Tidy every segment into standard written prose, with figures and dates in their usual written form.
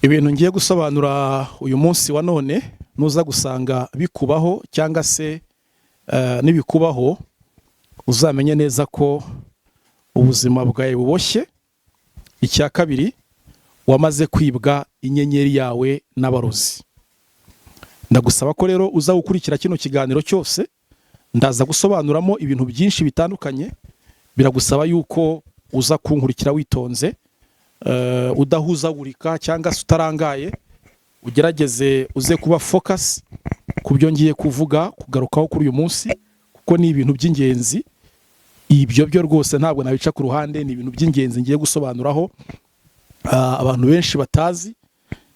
Ibintu ngiye gusobanura uyu munsi wa none, nuza gusanga bikubaho cyangwa se nibikubaho, uzamenye neza ko ubuzima bwawe buboshye. Icya kabiri, wamaze kwibwa inyenyeri yawe n'abarozi. Ndagusaba ko rero uza gukurikira kino kiganiro cyose. Ndaza gusobanuramo ibintu byinshi bitandukanye. Biragusaba yuko uza kunkurikira witonze, udahuzagurika cyangwa se utarangaye. Ugerageze uze kuba focus ku byo ngiye kuvuga, kugarukaho kuri uyu munsi, kuko ni ibintu by'ingenzi. Ibyo byo rwose ntabwo nabica ku ruhande, ni ibintu by'ingenzi ngiye gusobanuraho, abantu benshi batazi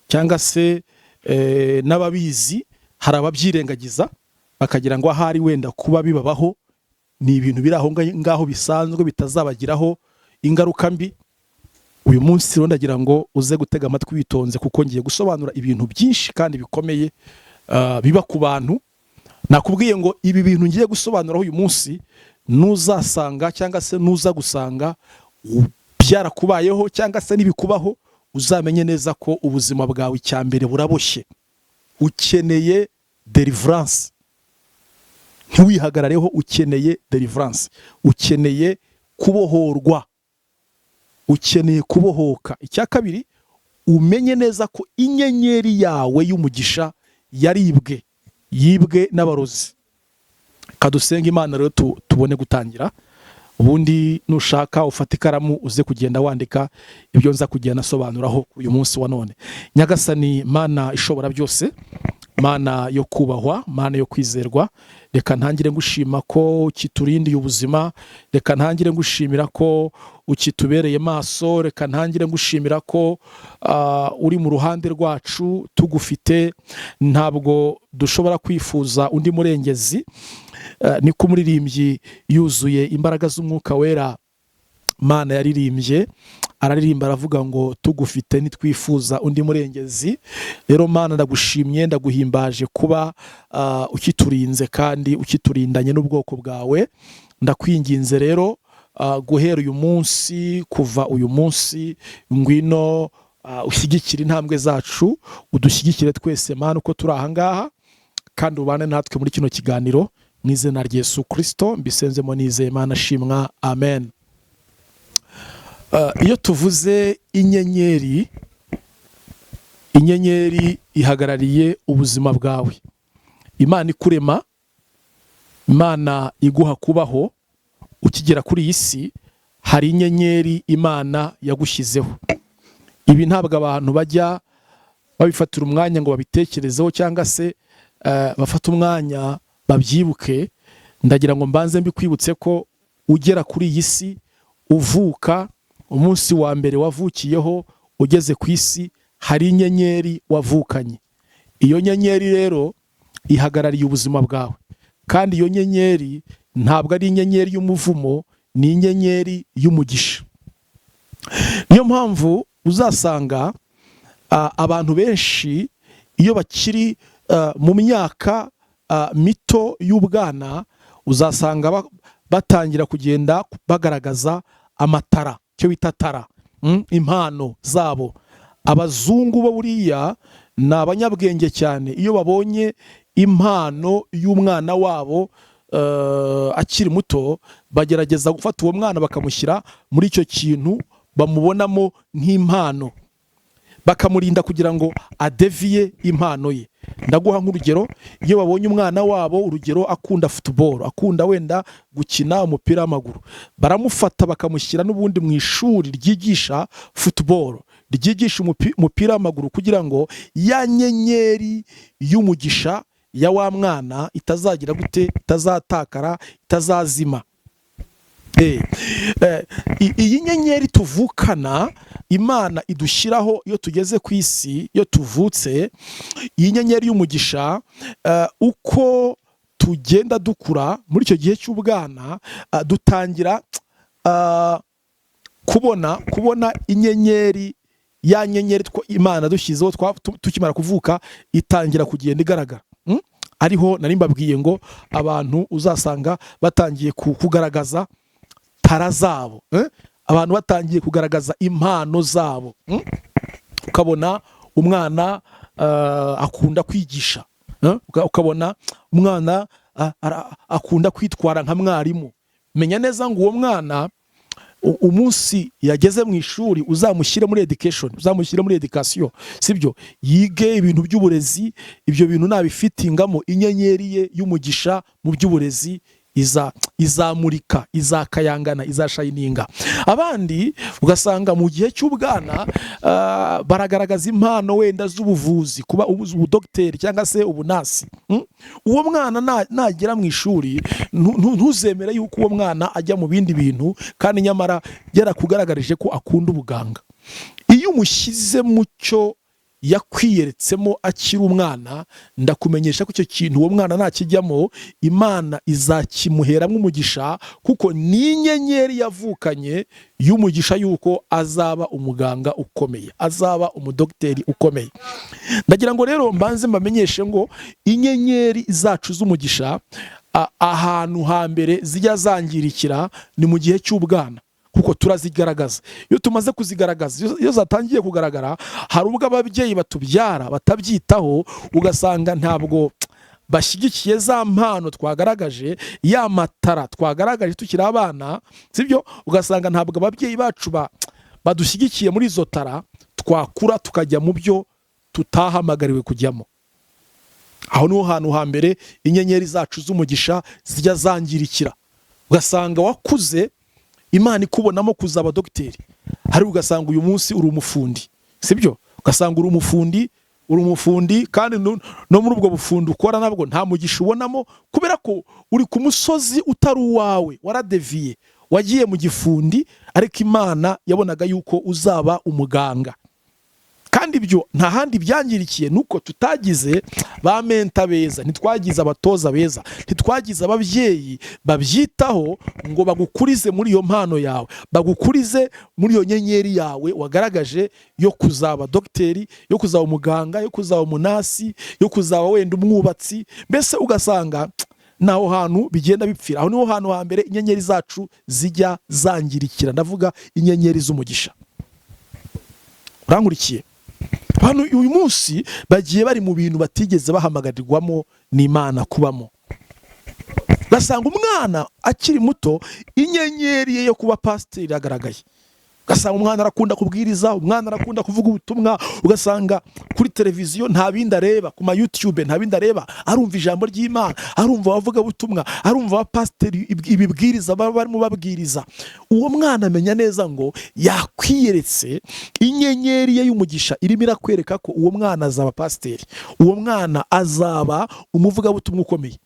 cyangwa se n'ababizi hari ababyirengagiza, bakagira ngo ahari wenda kuba bibabaho ni ibintu biri aho ngaho bisanzwe, bitazabagiraho ingaruka mbi. Uyu munsi rero ndagira ngo uze gutega amatwi witonze, kuko ngiye gusobanura ibintu byinshi kandi bikomeye, biba ku bantu. Nakubwiye ngo ibi bintu ngiye gusobanuraho uyu munsi, nuzasanga cyangwa se nuza gusanga byarakubayeho cyangwa se nibikubaho, uzamenye neza ko ubuzima bwawe, icya mbere, buraboshye, ukeneye deliverance. Ntiwihagarareho, ukeneye deliverance, ukeneye kubohorwa, ukeneye kubohoka. Icya kabiri, umenye neza ko inyenyeri yawe y'umugisha yaribwe, yibwe n'abarozi. Kadusenga Imana rero tubone gutangira. Ubundi nushaka ufate ikaramu, uze kugenda wandika ibyo nza kugenda asobanuraho uyu munsi wa none. Nyagasani Mana ishobora byose, Mana yo kubahwa, Mana yo kwizerwa, reka ntangire ngushima ko ukiturindiye ubuzima. Reka ntangire ngushimira ko ukitubereye maso. Reka ntangire ngushimira ko uri mu ruhande rwacu. Tugufite ntabwo dushobora kwifuza undi murengezi. Niko umuririmbyi yuzuye imbaraga z'Umwuka Wera Mana yaririmbye, araririmba aravuga ngo: "Tugufite ntitwifuza undi murengezi." Rero Mana, ndagushimye, ndaguhimbaje kuba ukiturinze kandi ukiturindanye n'ubwoko bwawe. Ndakwinginze rero, guhera uyu munsi, kuva uyu munsi, ngwino ushyigikire intambwe zacu, udushyigikire twese Mana uko turi ahangaha, kandi ubane natwe muri kino kiganiro. Mu izina rya Yesu Kirisito mbisenzemo nizeye, Mana shimwa, amen. Iyo tuvuze inyenyeri, inyenyeri ihagarariye ubuzima bwawe. Imana ikurema, Imana iguha kubaho, ukigera kuri iyi si hari inyenyeri Imana yagushyizeho. Ibi ntabwo abantu bajya babifatira umwanya ngo babitekerezeho cyangwa se bafate umwanya babyibuke. Ndagira ngo mbanze mbikwibutse ko ugera kuri iyi si, uvuka, umunsi wa mbere wavukiyeho, ugeze ku isi, hari inyenyeri wavukanye. Iyo nyenyeri rero ihagarariye ubuzima bwawe, kandi iyo nyenyeri ntabwo ari inyenyeri y'umuvumo, ni inyenyeri y'umugisha. Niyo mpamvu uzasanga abantu benshi iyo bakiri mu myaka mito y'ubwana, uzasanga batangira kugenda bagaragaza amatara, icyo bita tara, impano zabo. Abazungu bo buriya ni abanyabwenge cyane. Iyo babonye impano y'umwana wabo akiri muto, bagerageza gufata uwo mwana bakamushyira muri icyo kintu bamubonamo nk'impano, bakamurinda kugira ngo adeviye impano ye. Ndaguha nk'urugero: iyo babonye umwana wabo, urugero, akunda football, akunda wenda gukina umupira w'amaguru, baramufata bakamushyira n'ubundi mu ishuri ryigisha football, ryigisha umupira w'amaguru, kugira ngo ya nyenyeri y'umugisha ya wa mwana itazagira gute? Itazatakara, itazazima. Iyi nyenyeri tuvukana, Imana idushyiraho iyo tugeze ku isi, iyo tuvutse, iyi nyenyeri y'umugisha, uko tugenda dukura muri icyo gihe cy'ubwana, dutangira kubona inyenyeri, ya nyenyeri Imana dushyizeho tukimara kuvuka, itangira kugenda igaragara. Ariho nari mbabwiye ngo abantu uzasanga batangiye kugaragaza tara zabo, eh? Abantu batangiye kugaragaza impano zabo, Ukabona Umwana akunda kwigisha, ukabona umwana akunda kwitwara nka mwarimu. Menya neza ngo uwo mwana umunsi yageze mu ishuri, uzamushyire muri education, uzamushyire muri education, sibyo? Yige ibintu by'uburezi. Ibyo bintu nabifitingamo, inyenyeri ye y'umugisha mu by'uburezi izamurika, izakayangana, izashininga. Abandi ugasanga mu gihe cy'ubwana baragaragaza impano wenda z'ubuvuzi, kuba ubudogiteri cyangwa se ubunasi. Uwo mwana nagera mu ishuri, ntuzemere yuko uwo mwana ajya mu bindi bintu kandi nyamara yarakugaragarije ko akunda ubuganga. Iyo umushyize mu cyo yakwiyeretsemo akiri umwana, ndakumenyesha ko icyo kintu uwo mwana nakijyamo, Imana izakimuheramo umugisha, kuko ni inyenyeri yavukanye y'umugisha y'uko azaba umuganga ukomeye, azaba umudogiteri ukomeye. Ndagira ngo rero mbanze mbamenyeshe ngo inyenyeri zacu z'umugisha, ahantu hambere zijya zangirikira ni mu gihe cy'ubwana, kuko turazigaragaza. Iyo tumaze kuzigaragaza, iyo zatangiye kugaragara, hari ubwo ababyeyi batubyara batabyitaho, ugasanga ntabwo bashyigikiye za mpano twagaragaje, ya matara twagaragaje tukiri abana, sibyo? Ugasanga ntabwo ababyeyi bacu badushyigikiye muri izo tara. Twakura tukajya mu byo tutahamagariwe kujyamo. Aho niho hantu hambere inyenyeri zacu z'umugisha zijya zangirikira. Ugasanga wakuze Imana ikubonamo kuzaba dogiteri, ariko ugasanga uyu munsi uri umufundi, sibyo? Ugasanga uri umufundi, uri umufundi, kandi no muri ubwo bufundi ukora nabwo nta mugisha ubonamo, kubera ko uri ku musozi utari uwawe, waradeviye, wagiye mu gifundi, ariko Imana yabonaga yuko uzaba umuganga. Kandi ibyo nta handi byangirikiye, nuko tutagize ba mentor beza, ntitwagize abatoza beza, ntitwagize ababyeyi babyitaho ngo bagukurize muri iyo mpano yawe, bagukurize muri iyo nyenyeri yawe wagaragaje yo kuzaba dogiteri, yo kuzaba umuganga, yo kuzaba umunasi, yo kuzaba wenda umwubatsi. Mbese ugasanga naho hantu bigenda bipfira. Aho niho hantu hambere inyenyeri zacu zijya zangirikira, ndavuga inyenyeri z'umugisha. Urankurikiye? Abantu uyu munsi bagiye bari mu bintu batigeze bahamagarirwamo n'Imana kubamo. Ugasanga umwana akiri muto inyenyeri ye yo kuba pasiteri iragaragaye, ugasanga umwana arakunda kubwiriza, umwana arakunda kuvuga ubutumwa, ugasanga kuri televiziyo nta bindi areba, ku ma YouTube nta bindi areba, arumva ijambo ry'Imana, arumva abavugabutumwa, arumva abapasiteri ibibwiriza baba barimo babwiriza. Uwo mwana amenya neza ngo yakwiyeretse, inyenyeri ye y'umugisha irimo irakwereka ko uwo mwana azaba pasiteri, uwo mwana azaba umuvugabutumwa ukomeye.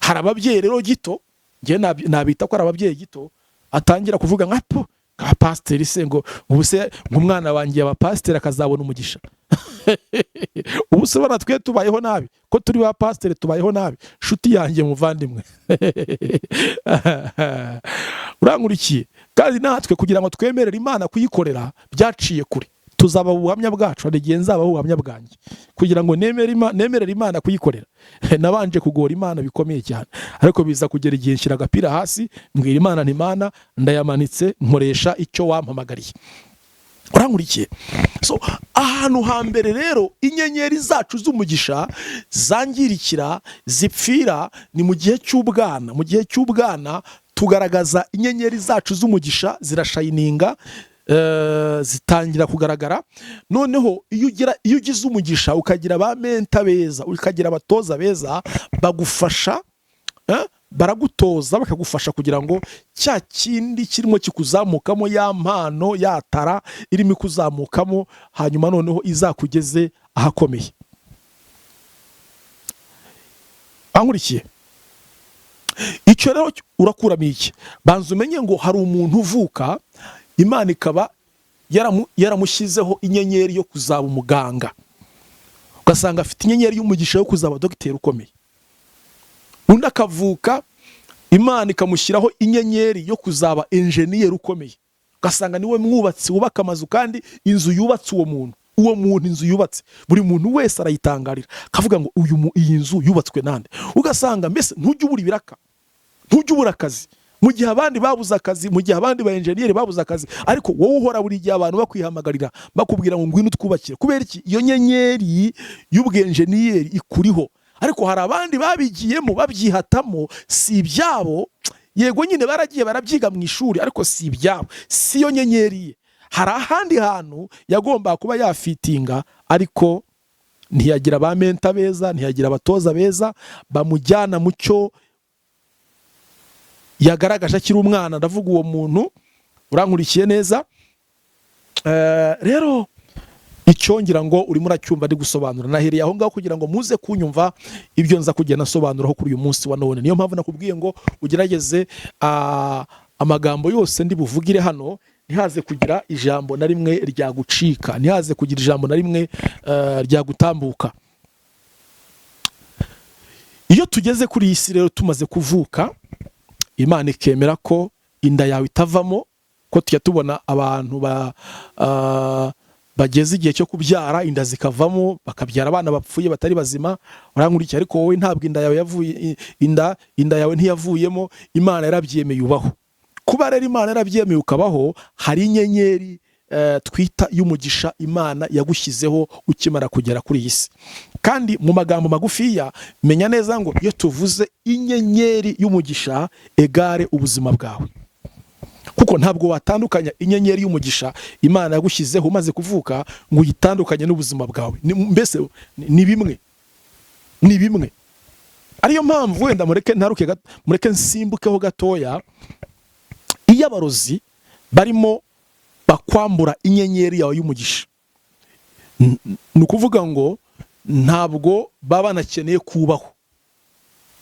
Hari ababyeyi rero gito, njyewe nabita ko ari ababyeyi gito, atangira kuvuga nka po ka pasiteri se, ngo ubu se ngo umwana wanjye yaba pasiteri akazabona umugisha? Ubu se bana twe tubayeho nabi, ko turi ba pasiteri tubayeho nabi? Nshuti yanjye, muvandimwe, urankurikiye? Kandi natwe kugira ngo twemerere Imana kuyikorera byaciye kure. Tuzaba ubuhamya bwacu, hari igihe nzabaho ubuhamya bwanjye. Kugira ngo nemerere Imana kuyikorera, nabanje kugora Imana bikomeye cyane, ariko biza kugera igihe nshyira agapira hasi, mbwira Imana nti: "Imana, ndayamanitse, nkoresha icyo wampamagariye." Urankurikiye? So ahantu hambere rero inyenyeri zacu z'umugisha zangirikira, zipfira, ni mu gihe cy'ubwana. Mu gihe cy'ubwana tugaragaza inyenyeri zacu z'umugisha, zirashininga, zitangira kugaragara. Noneho iyo ugize umugisha ukagira ba mentor beza, ukagira abatoza beza bagufasha, baragutoza, bakagufasha kugira ngo cya kindi kirimo kikuzamukamo, ya mpano, ya tara irimo ikuzamukamo, hanyuma noneho izakugeze ahakomeye. Ankurikiye? Icyo rero urakuramo iki? Banza umenye ngo hari umuntu uvuka Imana ikaba yaramushyizeho inyenyeri yo kuzaba umuganga, ugasanga afite inyenyeri y'umugisha yo kuzaba dogiteri ukomeye. Undi akavuka Imana ikamushyiraho inyenyeri yo kuzaba enjeniyeri ukomeye, ugasanga niwe mwubatsi wubaka amazu, kandi inzu yubatse uwo muntu inzu yubatse buri muntu wese arayitangarira, akavuga ngo uyu iyi nzu yubatswe nande? Ugasanga mbese ntujya ubura ibiraka, ntujya ubura akazi. Mu gihe abandi babuze akazi, mu gihe abandi ba enjeniyeri babuze akazi, ariko wowe uhora buri gihe abantu bakwihamagarira, bakubwira ngo ngwino utwubakire. Kubera iki? Iyo nyenyeri y'ubwenjeniyeri ikuriho. Ariko hari abandi babigiyemo babyihatamo, si ibyabo. Yego nyine baragiye barabyiga mu ishuri, ariko si ibyabo, si yo nyenyeri ye. Hari ahandi hantu yagombaga kuba yafitinga, ariko ntiyagira ba mentor beza, ntiyagira abatoza beza bamujyana mu cyo yagaragaje akiri umwana. Ndavuga uwo muntu urankurikiye neza. Rero icyo ngira ngo urimo uracyumva ndi gusobanura. Nahereye aho ngaho kugira ngo muze kunyumva ibyo nza kugenda nsobanuraho kuri uyu munsi wa none. Niyo mpamvu nakubwiye ngo ugerageze amagambo yose ndi buvugire hano ntihaze kugira ijambo na rimwe ryagucika, ntihaze kugira ijambo na rimwe ryagutambuka. Iyo tugeze kuri iyi si rero, tumaze kuvuka, Imana ikemera ko inda yawe itavamo, ko tujya tubona abantu bageze igihe cyo kubyara inda zikavamo, bakabyara abana bapfuye batari bazima. Urankurikiye? Ariko wowe ntabwo inda yawe yavuye, inda yawe ntiyavuyemo. Imana yarabyemeye ubaho. Kuba rero Imana yarabyemeye ukabaho, hari inyenyeri twita y'umugisha Imana yagushyizeho ukimara kugera kuri iyi si. Kandi mu magambo magufiya, menya neza ngo iyo tuvuze inyenyeri y'umugisha, égale ubuzima bwawe, kuko ntabwo watandukanya inyenyeri y'umugisha Imana yagushyizeho umaze kuvuka ngo uyitandukanye n'ubuzima bwawe. Mbese ni bimwe, ni bimwe. Ariyo mpamvu wenda mureke ntaruke mureke nsimbukeho gatoya. Iyo abarozi barimo bakwambura inyenyeri yawe y'umugisha, ni ukuvuga ngo ntabwo baba banakeneye kubaho,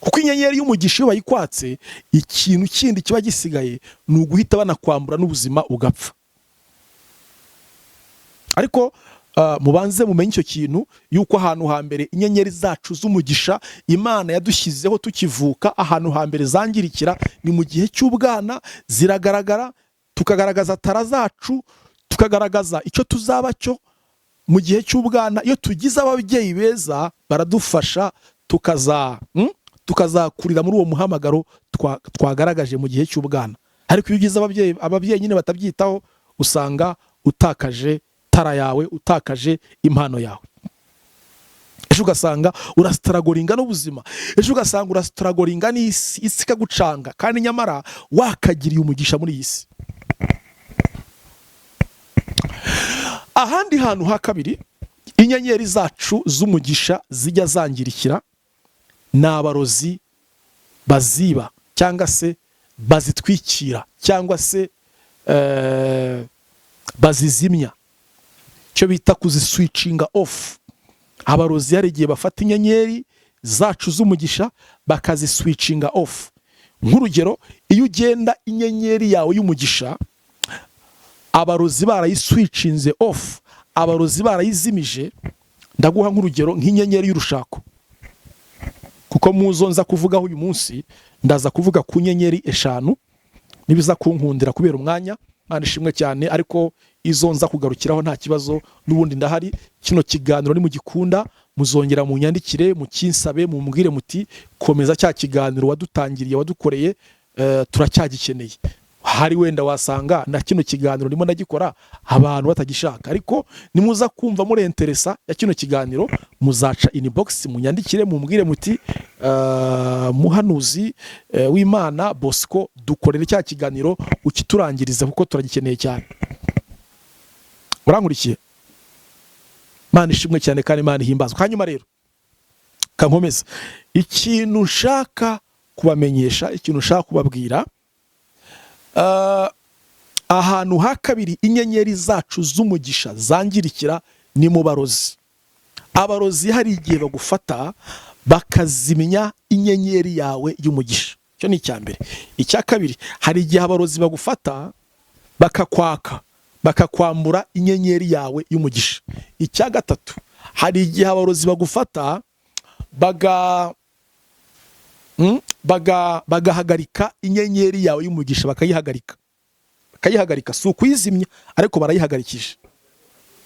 kuko inyenyeri y'umugisha iyo bayikwatse, ikintu kindi kiba gisigaye ni uguhita banakwambura n'ubuzima ugapfa. Ariko mubanze mumenye icyo kintu, yuko ahantu hambere inyenyeri zacu z'umugisha Imana yadushyizeho tukivuka, ahantu hambere zangirikira ni mu gihe cy'ubwana. Ziragaragara, tukagaragaza talent zacu, tukagaragaza icyo tuzaba cyo mu gihe cy'ubwana. Iyo tugize ababyeyi beza baradufasha, tukazakurira muri uwo muhamagaro twagaragaje mu gihe cy'ubwana. Ariko iyo ugize ababyeyi nyine batabyitaho, usanga utakaje talent yawe, utakaje impano yawe. Ejo ugasanga urastrugglinga n'ubuzima, ejo ugasanga urastrugglinga n'isi, isi ikagucanga, kandi nyamara wakagiriye umugisha muri iyi si. Ahandi hantu ha kabiri inyenyeri zacu z'umugisha zijya zangirikira ni abarozi baziba, cyangwa se bazitwikira, cyangwa se bazizimya, icyo bita kuziswitchinga off. Abarozi hari igihe bafata inyenyeri zacu z'umugisha bakaziswitchinga off. Nk'urugero, iyo ugenda inyenyeri yawe y'umugisha abarozi barayiswitchinze off, abarozi barayizimije, ndaguha nk'urugero nk'inyenyeri y'urushako, kuko muzo nza kuvugaho uyu munsi ndaza kuvuga ku nyenyeri eshanu nibiza kunkundira kubera umwanya. Imana ishimwe cyane. Ariko izo nza kugarukiraho nta kibazo, n'ubundi ndahari. Kino kiganiro nimugikunda muzongera munyandikire, mukinsabe, mumbwire muti komeza cya kiganiro wadutangiriye, wadukoreye, turacyagikeneye. Hari wenda wasanga na kino kiganiro ndimo ndagikora abantu batagishaka, ariko nimuza kumva muri intéressé ya kino kiganiro, muzaca inbox munyandikire, mumbwire muti muhanuzi w'Imana Bosco, dukorere cya kiganiro ukiturangirize kuko turagikeneye cyane. Murankurikiye? Imana ishimwe cyane kandi Imana ihimbazwe. Hanyuma rero kankomeza, ikintu nshaka kubamenyesha, ikintu nshaka kubabwira, ahantu ha kabiri inyenyeri zacu z'umugisha zangirikira ni mu barozi. Abarozi hari igihe bagufata bakazimya inyenyeri yawe y'umugisha. Icyo ni icya mbere. Icya kabiri, hari igihe abarozi bagufata bakakwaka, bakakwambura inyenyeri yawe y'umugisha. Icya gatatu, hari igihe abarozi bagufata bagahagarika inyenyeri yawe y'umugisha, bakayihagarika. Si ukuyizimya, ariko barayihagarikije,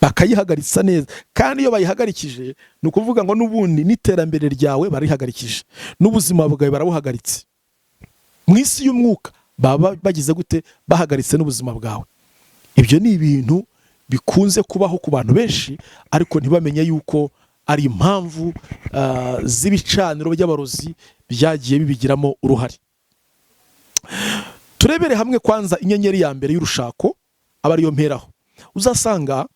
bakayihagaritsa neza. Kandi iyo bayihagarikije, ni ukuvuga ngo n'ubundi n'iterambere ryawe barihagarikije, n'ubuzima bwawe barabuhagaritse. Mu isi y'umwuka Baba bagize gute? Bahagaritse n'ubuzima bwawe. Ibyo ni ibintu bikunze kubaho ku bantu benshi, ariko ntibamenye yuko ari impamvu z'ibicaniro by'abarozi byagiye bibigiramo uruhare. Turebere hamwe kwanza inyenyeri ya mbere y'urushako, aba ariyo mperaho. Uzasanga,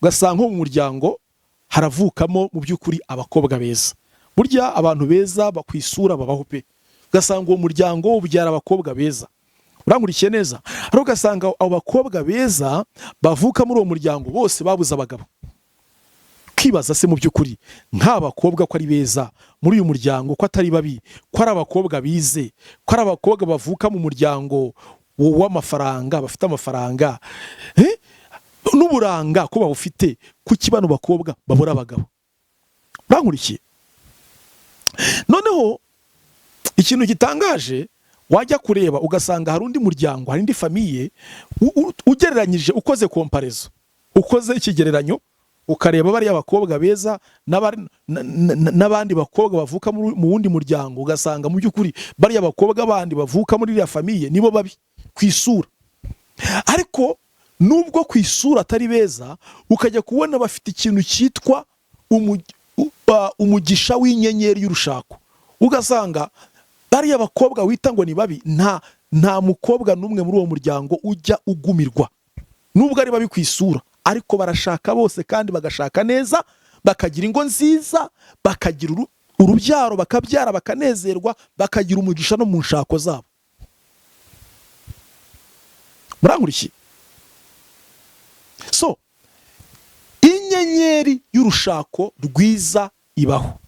ugasanga nko mu muryango haravukamo mu by'ukuri abakobwa beza. Burya abantu beza ku isura babaho pe. Ugasanga uwo muryango ubyara abakobwa beza. Urankurikiye neza? Ariko ugasanga abo bakobwa beza bavuka muri uwo muryango bose babuze abagabo. Kwibaza se mu by'ukuri, nk'abakobwa ko ari beza muri uyu muryango, ko atari babi, ko ari abakobwa bize, ko ari abakobwa bavuka mu muryango w'amafaranga, bafite amafaranga, n'uburanga ko babufite, kuki bano bakobwa babura abagabo? Urankurikiye? Noneho ikintu gitangaje, wajya kureba ugasanga hari undi muryango, hari indi famille, ugereranyije, ukoze comparaison, ukoze ikigereranyo, ukareba bariya bakobwa beza n'abandi bakobwa bavuka mu wundi muryango, ugasanga mu by'ukuri bariya bakobwa bandi bavuka muri iriya famille nibo babi ku isura. Ariko nubwo ku isura atari beza, ukajya kubona bafite ikintu cyitwa umugisha w'inyenyeri y'urushako. Ugasanga bariya bakobwa wita ngo ni babi, nta mukobwa n'umwe muri uwo muryango ujya ugumirwa. Nubwo ari babi ku isura, ariko barashaka bose kandi bagashaka neza, bakagira ingo nziza, bakagira urubyaro, bakabyara, bakanezerwa, bakagira umugisha no mu nshako zabo. Murankurikiye? So inyenyeri y'urushako rwiza ibaho.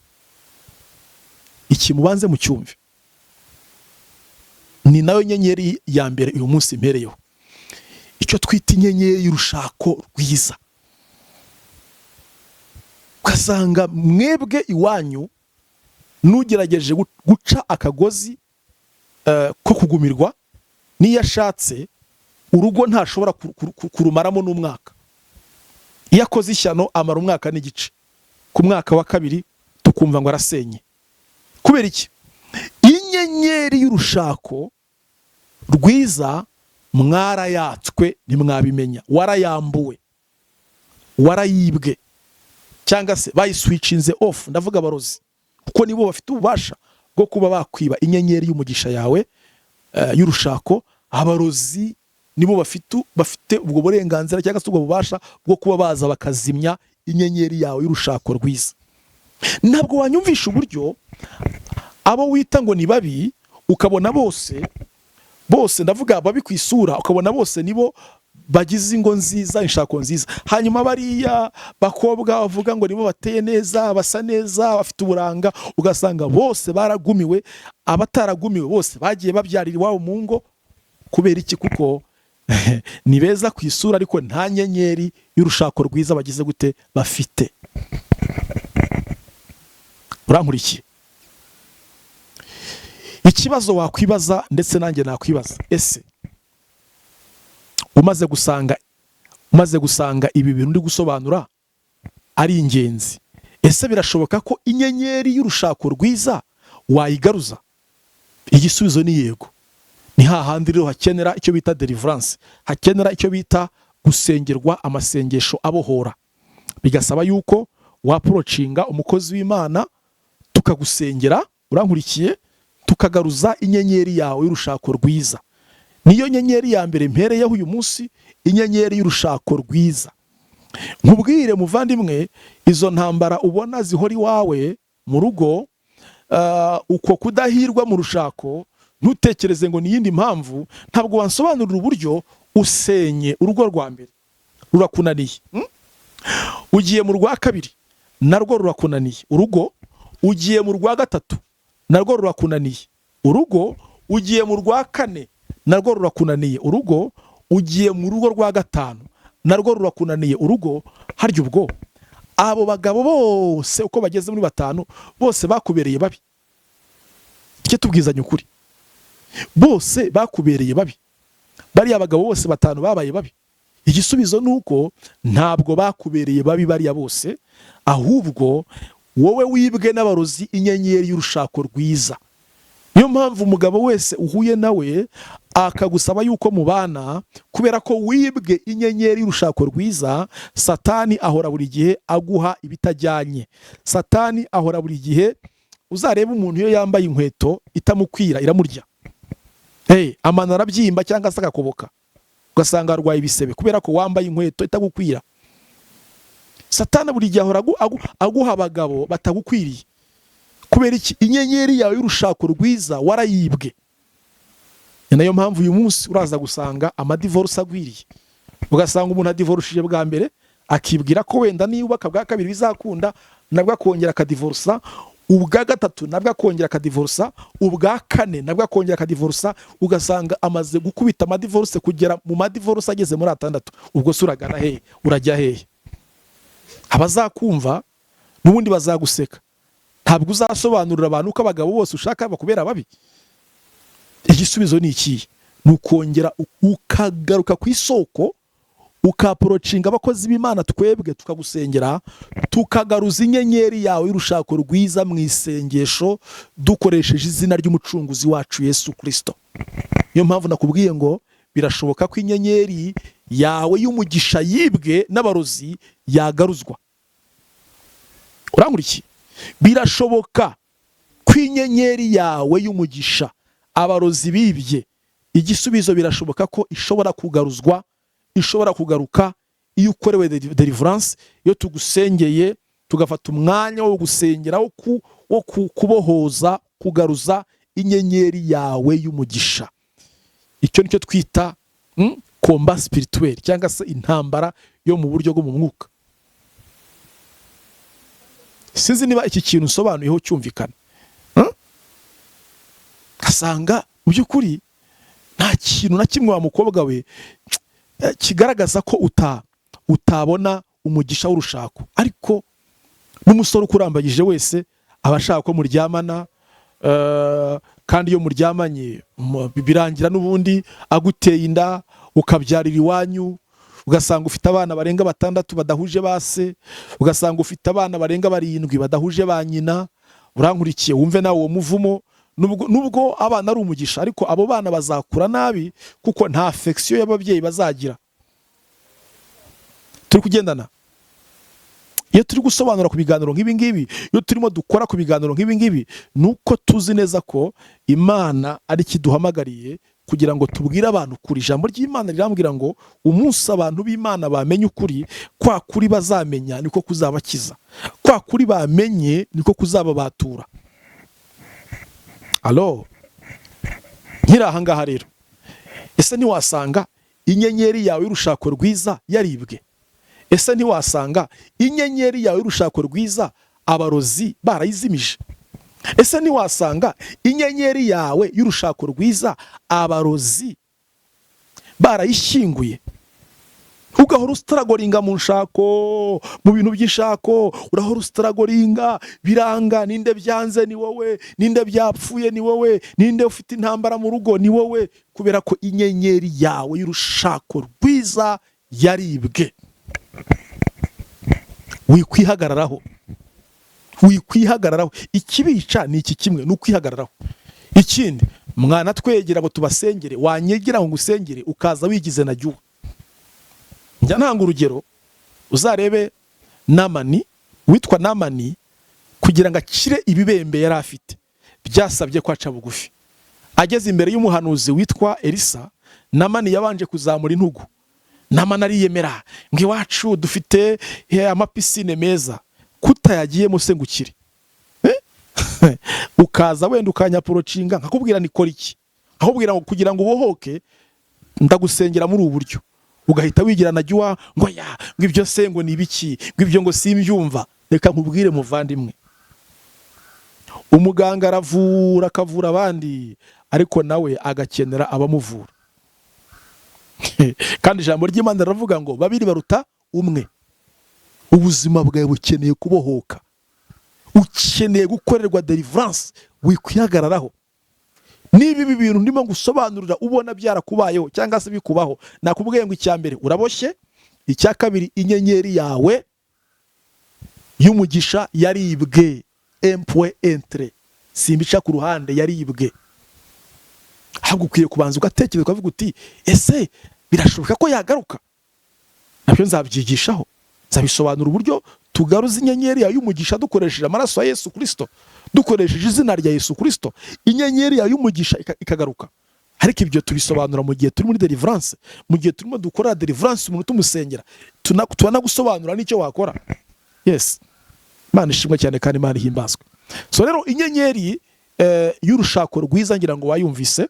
Iki mubanze mucyumve, ni nayo nyenyeri ya mbere uyu munsi mpereyeho, icyo twita inyenyeri y'urushako rwiza. Ugasanga mwebwe iwanyu n'ugerageje guca akagozi ko kugumirwa, n'iyo ashatse urugo ntashobora kurumaramo n'umwaka. Iyo akoze ishyano amara umwaka n'igice, ku mwaka wa kabiri tukumva ngo arasenye. Kubera iki? Inyenyeri y'urushako rwiza mwarayatswe ntimwabimenya. Warayambuwe, warayibwe, cyangwa se bayiswicinze off. Ndavuga abarozi, kuko nibo bafite ububasha bwo kuba bakwiba inyenyeri y'umugisha yawe y'urushako. Abarozi nibo bafite ubwo burenganzira cyangwa se ubwo bubasha bwo kuba baza bakazimya inyenyeri yawe y'urushako rwiza. Ntabwo wanyumvisha uburyo abo wita ngo ni babi, ukabona bose bose, ndavuga babi ku isura, ukabona bose nibo bagize ingo nziza, inshako nziza, hanyuma bariya bakobwa bavuga ngo nibo bateye neza, basa neza, bafite uburanga, ugasanga bose baragumiwe. Abataragumiwe bose bagiye babyarira iwabo mu ngo. Kubera iki? Kuko ni beza ku isura, ariko nta nyenyeri y'urushako rwiza bagize gute? Bafite. Urankurikiye? Ikibazo wakwibaza, ndetse nanjye nakwibaza: ese umaze gusanga ibi bintu ndi gusobanura ari ingenzi, ese birashoboka ko inyenyeri y'urushako rwiza wayigaruza? Igisubizo ni yego. Ni hahandi rero hakenera icyo bita deliverance, hakenera icyo bita gusengerwa, amasengesho abohora. Bigasaba yuko wapproachinga umukozi w'Imana, tukagusengera, urankurikiye, tukagaruza inyenyeri yawe y'urushako rwiza. Niyo nyenyeri ya mbere mpereyeho uyu munsi, inyenyeri y'urushako rwiza. Nkubwire muvandimwe, izo ntambara ubona zihora iwawe mu rugo, uko kudahirwa mu rushako, ntutekereze ngo ni iyindi mpamvu. Ntabwo wansobanurira uburyo usenye urugo rwa mbere rurakunaniye, Ugiye mu rwa kabiri narwo rurakunaniye urugo, ugiye mu rwa gatatu narwo rurakunaniye urugo, ugiye mu rwa kane narwo rurakunaniye urugo, ugiye mu rugo rwa gatanu narwo rurakunaniye urugo. Harya ubwo abo bagabo bose uko bageze muri batanu bose bakubereye babi? Tujye tubwizanya ukuri, bose bakubereye babi? Bariya bagabo bose batanu babaye babi? Igisubizo ni uko ntabwo bakubereye babi bariya bose, ahubwo wowe wibwe n'abarozi inyenyeri y'urushako rwiza. Niyo mpamvu umugabo wese uhuye nawe akagusaba yuko mubana, kubera ko wibwe inyenyeri y'urushako rwiza, Satani ahora buri gihe aguha ibitajyanye. Satani ahora buri gihe, uzareba umuntu iyo yambaye inkweto itamukwira iramurya. Hey, amano arabyimba cyangwa se agakoboka, ugasanga arwaye ibisebe kubera ko wambaye inkweto itagukwira. Satani buri gihe ahora aguha abagabo batagukwiriye. Kubera iki? Inyenyeri yawe y'urushako rwiza warayibwe. Ni nayo mpamvu uyu munsi uraza gusanga amadivorce agwiriye, ugasanga umuntu adivorushije bwa mbere, akibwira ko wenda niyubaka bwa kabiri bizakunda, nabwo akongera akadivorusa, ubwa gatatu nabwo akongera akadivorusa, ubwa kane nabwo akongera akadivorusa, ugasanga amaze gukubita amadivorce kugera mu madivorce ageze muri atandatu. Ubwo se uragana hehe? Urajya hehe? Abazakumva n'ubundi bazaguseka. Ntabwo uzasobanurira abantu ko abagabo bose ushaka bakubera babi. Igisubizo ni ikihe? Ni ukongera ukagaruka ku isoko, ukaapproachinga abakozi b'Imana, twebwe tukagusengera, tukagaruza inyenyeri yawe y'urushako rwiza mu isengesho dukoresheje izina ry'Umucunguzi wacu Yesu Kirisito. Niyo mpamvu nakubwiye ngo birashoboka ko inyenyeri yawe y'umugisha yibwe n'abarozi yagaruzwa. Urankurikiye? Birashoboka ko inyenyeri yawe y'umugisha abarozi bibye, igisubizo, birashoboka ko ishobora kugaruzwa, ishobora kugaruka iyo ukorewe deliverance, iyo tugusengeye, tugafata umwanya wo gusengera, wo kubohoza, kugaruza inyenyeri yawe y'umugisha. Icyo nicyo twita combat spirituel cyangwa se intambara yo mu buryo bwo mu mwuka. Sinzi niba iki kintu nsobanuyeho cyumvikana. Asanga mu by'ukuri nta kintu na kimwe wa mukobwa we kigaragaza ko utabona umugisha w'urushako, ariko n'umusore ukurambagije wese aba ashaka ko muryamana, kandi iyo muryamanye birangira n'ubundi aguteye inda, ukabyarira iwanyu, ugasanga ufite abana barenga batandatu badahuje ba se, ugasanga ufite abana barenga barindwi badahuje ba nyina. Urankurikiye? Wumve nawe uwo muvumo. Nubwo abana ari umugisha, ariko abo bana bazakura nabi kuko nta affection y'ababyeyi bazagira. Turi kugendana? Iyo turi gusobanura ku biganiro nk'ibi ngibi, iyo turimo dukora ku biganiro nk'ibi ngibi, ni uko tuzi neza ko Imana ari ikiduhamagariye kugira ngo tubwire abantu ukuri. Ijambo ry'Imana rirambwira ngo umunsi abantu b'Imana bamenye ukuri, kwa kuri bazamenya niko kuzabakiza, kwa kuri bamenye niko kuzababatura. Alo, nkiri aha ngaha rero, ese ntiwasanga inyenyeri yawe y'urushako rwiza yaribwe? Ese ntiwasanga inyenyeri yawe y'urushako rwiza abarozi barayizimije? Ese ntiwasanga inyenyeri yawe y'urushako rwiza abarozi barayishyinguye, ugahora ustrugglinga mu nshako, mu bintu by'inshako, urahora ustrugglinga biranga? Ninde byanze? Ni wowe. Ninde byapfuye? Ni wowe. Ninde ufite intambara mu rugo? Ni wowe. Kubera ko inyenyeri yawe y'urushako rwiza yaribwe. Wikwihagararaho, wikwihagararaho. Ikibica ni iki kimwe, ni ukwihagararaho. Ikindi, mwana twegera ngo tubasengere, wanyegera ngo ngusengere, ukaza wigize na jyuwa. Njya ntanga urugero, uzarebe Namani, witwa Namani, kugira ngo akire ibibembe yari afite byasabye ko aca bugufi. Ageze imbere y'umuhanuzi witwa Elisa, Namani yabanje kuzamura intugu. Namani ariyemera ngo iwacu dufite amapiscine meza, kutayagiyemo se ngo ukire? Eh? Ukaza wenda ukanyapproachinga, nkakubwira ni kora iki, nkakubwira ngo kugira ngo ubohoke ndagusengera muri ubu buryo, ugahita wigira na jyuwa ngo ya ngo ibyo se ngo ni ibiki, ngo ibyo ngo simbyumva. Reka nkubwire muvandimwe, umuganga aravura, akavura abandi, ariko nawe agakenera abamuvura. Kandi ijambo ry'Imana riravuga ngo babiri baruta umwe. Ubuzima bwawe bukeneye kubohoka, ukeneye gukorerwa deliverance. Wikwihagararaho. Niba ibi bintu ndimo gusobanurira ubona byarakubayeho cyangwa se bikubaho, nakubwiye ngo icya mbere uraboshye, icya kabiri inyenyeri yawe y'umugisha yaribwe, un point un trait, simbica ku ruhande, yaribwe. Ahubwo ukwiye kubanza ugatekereza, ukavuga uti: "Ese birashoboka ko yagaruka?" Nabyo nzabyigishaho, nzabisobanura uburyo tugaruza inyenyeri yawe y'umugisha dukoresheje amaraso ya Yesu Kirisito, dukoresheje izina rya Yesu Kirisito, inyenyeri yawe y'umugisha ikagaruka. Ariko ibyo tubisobanura mu gihe turi muri deliverance, mu gihe turimo dukora deliverance umuntu tumusengera, turanagusobanura n'icyo wakora. Yes, Imana ishimwe cyane kandi Imana ihimbazwe. So rero inyenyeri y'urushako rwiza, ngira ngo wayumvise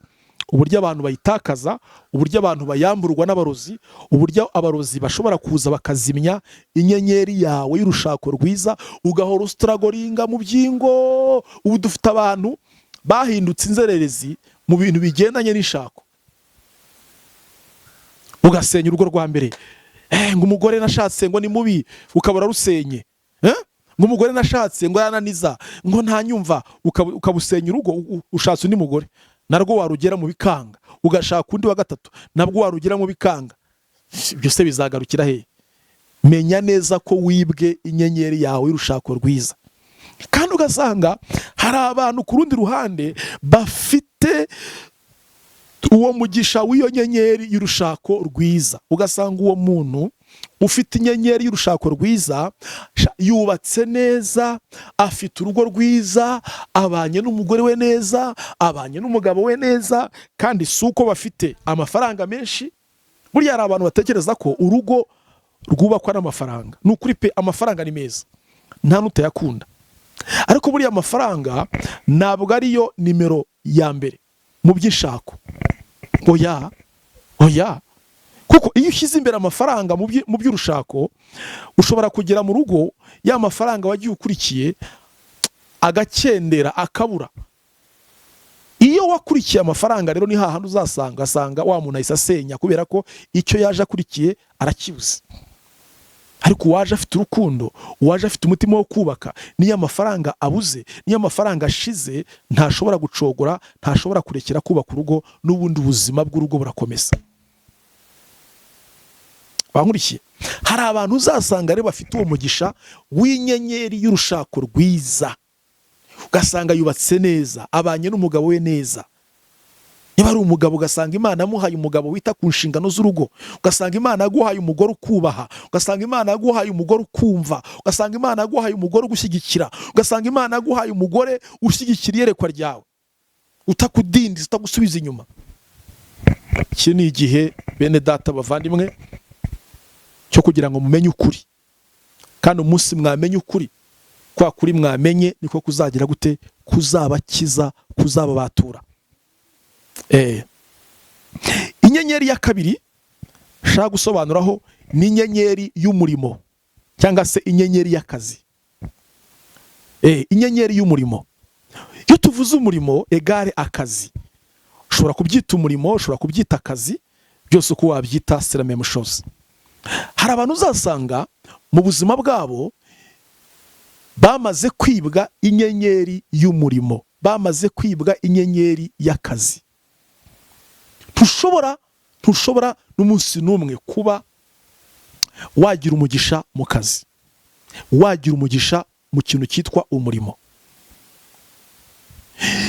uburyo abantu bayitakaza, uburyo abantu bayamburwa n'abarozi, uburyo abarozi bashobora kuza bakazimya inyenyeri yawe y'urushako rwiza, ugahora ustrugglinga mu byingo. Ubu dufite abantu bahindutse inzererezi mu bintu bigendanye n'ishako. Ugasenya urugo rwa mbere, ngo umugore nashatse ngo ni mubi, ukaba urarusenye. Ngo umugore nashatse ngo yananiza, ngo ntanyumva, ukabusenya urugo. Ushatse undi mugore, narwo warugera mu bikanga, ugashaka undi wa gatatu, nabwo warugera mu bikanga. Ibyo se bizagarukira he? Menya neza ko wibwe inyenyeri yawe y'urushako rwiza. Kandi ugasanga hari abantu ku rundi ruhande bafite uwo mugisha w'iyo nyenyeri y'urushako rwiza. Ugasanga uwo muntu ufite inyenyeri y'urushako rwiza yubatse neza, afite urugo rwiza, abanye n'umugore we neza, abanye n'umugabo we neza. Kandi si uko bafite amafaranga menshi. Burya hari abantu batekereza ko urugo rwubakwa n'amafaranga. Ni ukuri pe, amafaranga ni meza, nta n'utayakunda, ariko buriya amafaranga ntabwo ariyo nimero ya mbere mu by'ishako. Oya, oya, kuko iyo ushyize imbere amafaranga mu by'urushako, ushobora kugera mu rugo ya mafaranga wagiye ukurikiye agakendera, akabura. Iyo wakurikiye amafaranga rero, ni hahandi uzasanga asanga wa muntu ahise asenya, kubera ko icyo yaje akurikiye arakibuze. Ariko uwaje afite urukundo, uwaje afite umutima wo kubaka, niyo amafaranga abuze, niyo amafaranga ashize, ntashobora gucogora, ntashobora kurekera kubaka urugo. N'ubundi ubuzima bw'urugo burakomeza. Bankurikiye, hari abantu uzasanga rero bafite uwo mugisha w'inyenyeri y'urushako rwiza, ugasanga yubatse neza, abanye n'umugabo we neza. Niba ari umugabo, ugasanga Imana amuhaye umugabo wita ku nshingano z'urugo, ugasanga Imana yaguhaye umugore ukubaha, ugasanga Imana yaguhaye umugore ukumva, ugasanga Imana yaguhaye umugore ugushyigikira, ugasanga Imana yaguhaye umugore ushyigikira iyerekwa ryawe, utakudindiza, utagusubiza inyuma. Iki ni igihe, bene data bavandimwe, cyo kugira ngo mumenye ukuri. Kandi umunsi mwamenye ukuri, kwa kuri mwamenye niko kuzagira gute? Kuzabakiza, kuzababatura. Inyenyeri ya kabiri nshaka gusobanuraho ni inyenyeri y'umurimo cyangwa se inyenyeri y'akazi. Inyenyeri y'umurimo, iyo tuvuze umurimo égale akazi. Ushobora kubyita umurimo, ushobora kubyita akazi, byose uko wabyita c'est la même chose. Hari abantu uzasanga mu buzima bwabo bamaze kwibwa inyenyeri y'umurimo, bamaze kwibwa inyenyeri y'akazi. Ntushobora n'umunsi n'umwe kuba wagira umugisha mu kazi, wagira umugisha mu kintu cyitwa umurimo.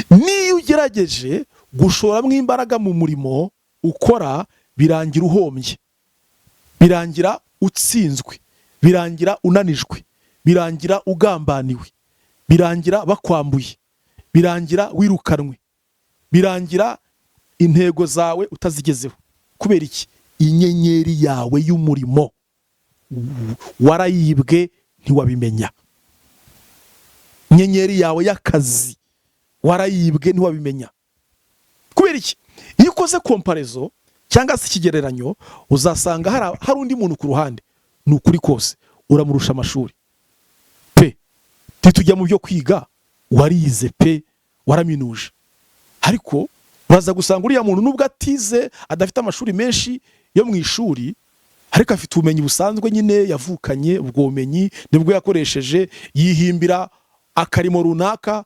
Niyo ugerageje gushoramo imbaraga mu murimo ukora, birangira uhombye, birangira utsinzwe, birangira unanijwe, birangira ugambaniwe, birangira bakwambuye, birangira wirukanwe, birangira intego zawe utazigezeho. Kubera iki? Inyenyeri yawe y'umurimo warayibwe ntiwabimenya. Inyenyeri yawe y'akazi warayibwe ntiwabimenya. Kubera iki? Iyo ukoze comparaison cyangwa se ikigereranyo, uzasanga hari undi muntu ku ruhande, ni ukuri kose uramurusha amashuri pe, titujya mu byo kwiga, warize pe, waraminuje, ariko uraza gusanga uriya muntu, nubwo atize, adafite amashuri menshi yo mu ishuri, ariko afite ubumenyi busanzwe nyine yavukanye. Ubwo bumenyi nibwo yakoresheje yihimbira akarimo runaka,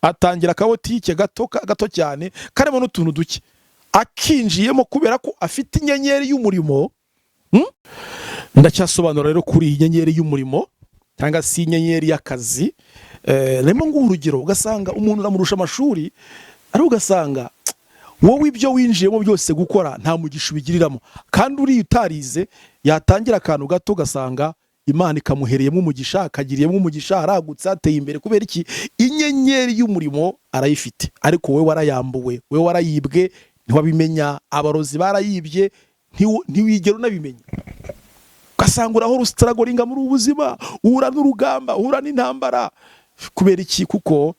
atangira akabotike gato gato cyane karimo n'utuntu duke akinjiyemo, kubera ko afite inyenyeri y'umurimo. Ndacyasobanura rero kuri iyi nyenyeri y'umurimo cyangwa se inyenyeri y'akazi. Remo nguha urugero, ugasanga umuntu uramurusha amashuri, ariko ugasanga Wowe ibyo winjiyemo byose gukora nta mugisha ubigiriramo. Kandi uriya utarize yatangira akantu gato, ugasanga Imana ikamuhereyemo umugisha, akagiriyemo umugisha, aragutse, ateye imbere. Kubera iki? Inyenyeri y'umurimo arayifite, ariko wowe warayambuwe, wowe warayibwe, ntiwabimenya. Abarozi barayibye, ntiwigera unabimenya. Ugasanga urahora ustrugglinga muri ubu buzima, uhura n'urugamba, uhura n'intambara. Kubera iki? Kuko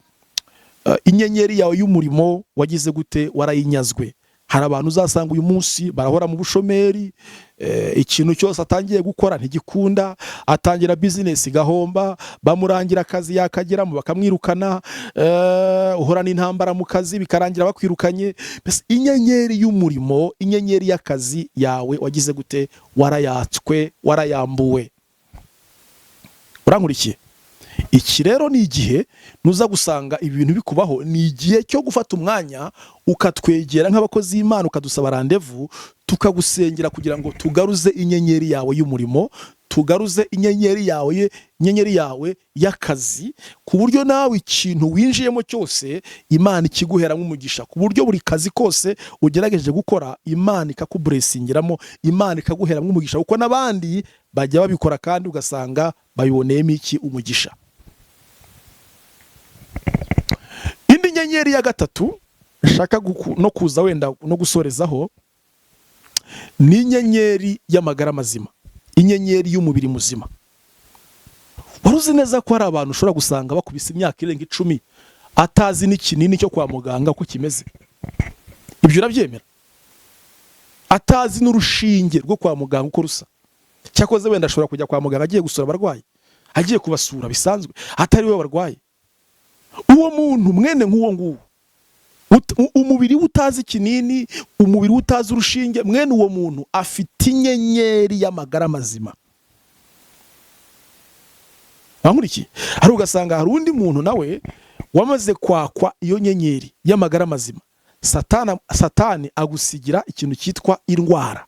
inyenyeri yawe y'umurimo wagize gute? Warayinyazwe. Hari abantu uzasanga uyu munsi barahora mu bushomeri, ikintu cyose atangiye gukora ntigikunda. Atangira bizinesi igahomba, bamurangira akazi yakageramo bakamwirukana, uhora n'intambara mu kazi bikarangira bakwirukanye. Mbese inyenyeri y'umurimo, inyenyeri y'akazi yawe wagize gute? Warayatswe, warayambuwe. Urankurikiye? Iki rero ni igihe nuza gusanga ibi bintu bikubaho, ni igihe cyo gufata umwanya ukatwegera nk'abakozi b'Imana, ukadusaba rendez-vous, tukagusengera kugira ngo tugaruze inyenyeri yawe y'umurimo, tugaruze inyenyeri yawe, inyenyeri yawe y'akazi, ku buryo nawe ikintu winjiyemo cyose Imana ikiguheramo umugisha, ku buryo buri kazi kose ugerageje gukora Imana ikakublessingiramo, Imana ikaguheramo umugisha, kuko n'abandi bajya babikora kandi ugasanga babiboneyemo iki? Umugisha. Indi nyenyeri ya gatatu nshaka no kuza wenda no gusorezaho ni inyenyeri y'amagara mazima, inyenyeri y'umubiri muzima. Wari uzi neza ko hari abantu ushobora gusanga bakubise imyaka irenga 10 atazi n'ikinini cyo kwa muganga uko kimeze? Ibyo urabyemera? Atazi n'urushinge rwo kwa muganga uko rusa. Cyakoze wenda ashobora kujya kwa muganga agiye gusura abarwayi, agiye kubasura bisanzwe, atari we barwaye. Uwo muntu mwene nk'uwo nguwo, umubiri we utazi ikinini, umubiri we utazi urushinge, mwene uwo muntu afite inyenyeri y'amagara mazima. Wankurikiye? Hari ugasanga hari undi muntu nawe wamaze kwakwa iyo nyenyeri y'amagara mazima, Satani agusigira ikintu cyitwa indwara.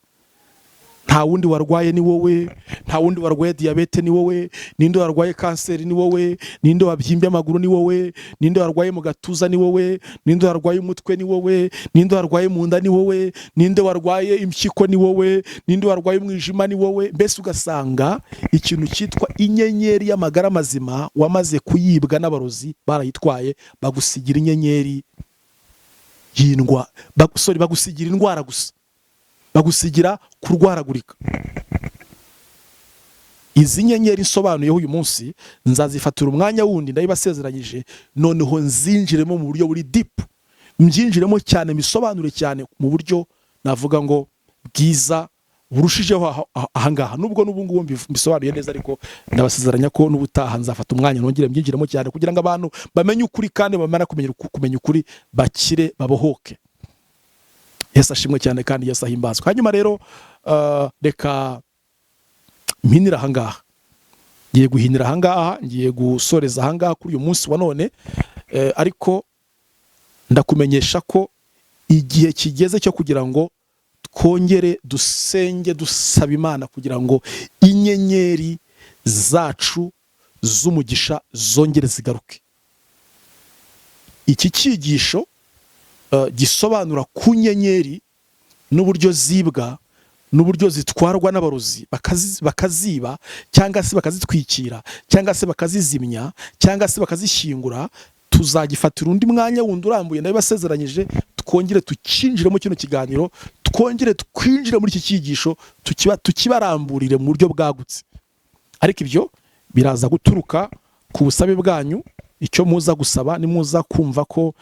Nta wundi warwaye, ni wowe. Nta wundi warwaye diyabete, ni wowe. Ninde warwaye kanseri? Ni wowe. Ninde wabyimbye amaguru? Ni wowe. Ninde warwaye mu gatuza? Ni wowe. Ninde warwaye umutwe? Ni wowe. Ninde warwaye mu nda? Ni wowe. Ninde warwaye impyiko? Ni wowe. Ninde warwaye umwijima? Ni wowe. Mbese ugasanga ikintu cyitwa inyenyeri y'amagara mazima wamaze kuyibwa n'abarozi, barayitwaye, bagusigira inyenyeri y'indwa, sorry, bagusigira indwara gusa, bagusigira kurwaragurika. Izi nyenyeri nsobanuyeho uyu munsi nzazifatira umwanya wundi, ndabibasezeranyije, noneho nzinjiremo mu buryo buri deep, mbyinjiremo cyane, mbisobanure cyane mu buryo navuga ngo bwiza burushijeho ahangaha, nubwo n'ubu ngubu mbisobanuye neza. Ariko ndabasezeranya ko n'ubutaha nzafata umwanya nongere mbyinjiremo cyane kugira ngo abantu bamenye ukuri, kandi bamara kumenya ukuri bakire, babohoke. Yesu ashimwe cyane kandi Yesu ahimbazwe. Hanyuma rero reka mpinira ahangaha, ngiye guhinira ahangaha, ngiye gusoreza ahangaha kuri uyu munsi wa none, ariko ndakumenyesha ko igihe kigeze cyo kugira ngo twongere dusenge, dusaba Imana kugira ngo inyenyeri zacu z'umugisha zongere zigaruke. Iki cyigisho gisobanura ku nyenyeri n'uburyo zibwa n'uburyo zitwarwa n'abarozi, bakaziba cyangwa se bakazitwikira cyangwa se bakazizimya cyangwa se bakazishyingura, tuzagifatira undi mwanya wundi urambuye, ndabibasezeranyije. Twongere tukinjiremo kino kiganiro, twongere twinjire muri iki cyigisho, tukibaramburire mu buryo bwagutse. Ariko ibyo biraza guturuka ku busabe bwanyu. Icyo muza gusaba, nimuza kumva ko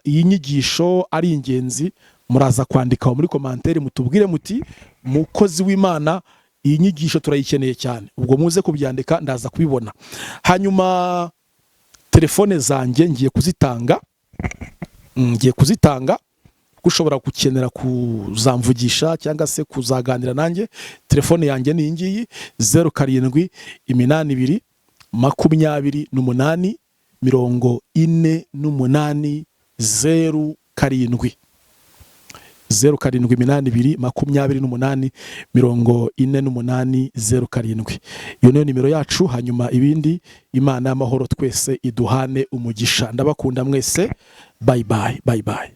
iyi nyigisho ari ingenzi, muraza kwandika muri commentaire mutubwire muti: "Mukozi w'Imana, iyi nyigisho turayikeneye cyane." Ubwo muze kubyandika, ndaza kubibona. Hanyuma telefone zanjye ngiye kuzitanga, ngiye kuzitanga kuko ushobora gukenera kuzamvugisha cyangwa se kuzaganira nanjye. Telefone yanjye ni iyi ngiyi: 0782 28 48 07, 0782 28 48 07. Iyo niyo nimero yacu. Hanyuma ibindi, Imana y'amahoro twese iduhane umugisha. Ndabakunda mwese. Bye bye, bye bye.